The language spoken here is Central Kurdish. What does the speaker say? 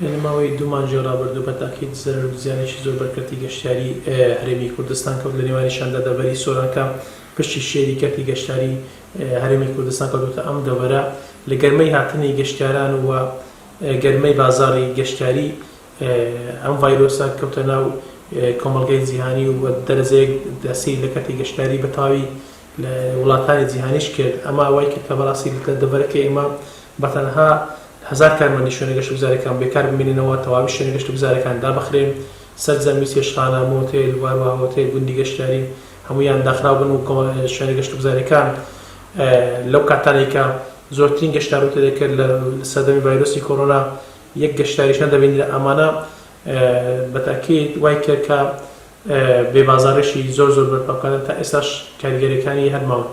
لە ماوەی دوو مانگی ڕابردوو بە تاکید زەرەر و زیانێکی زۆر بەر کەرتی گەشتیاری هەرێمی کوردستان کەوت، لە نێوانیشیاندا دەڤەری سۆران کە پشتی شێری کەرتی گەشتیاری هەرێمی کوردستان کەوتووەتە ئەم دەڤەرە لە گەرمەی هاتنی گەشتیاران و گەرمەی بازاڕی گەشتیاری ئەم ڤایرۆسە کەوتە ناو کۆمەڵگەی جیهانی و دەرەجەیەک تەسیر لە کەرتی گەشتیاری بە تەواوی لە وڵاتانی جیهانیش کرد، ئەمە وای کرد کە بەڕاستی لە دەڤەرەکەی ئێمە بە تەنها هەزار کارمەندی شوێنە گەشتوگوزاریەکان بێکار بمێننەوە، تەواوی شوێنە گەشتوگوزاریەکان دابخرێن، سەرجەمی چێشتخانە، مۆتێل و هەروەها هۆتێل، گوندی گەشتیاری هەموویان داخراو بن و شوێنە گەشتوگوزاریەکان لەو کاتانەی کە زۆرترین گەشتیار ڕووی تێدەکرد لە سەردەمی ڤایرۆسی کۆرۆنا یەک گەشتیاریش نەدەبینرا، ئەمانە بە تەئکید وای کرد کە بێ بازاڕێکی زۆر زۆر بەرپا بکات تا ئێستاش کاریگەریەکانی هەر ماون.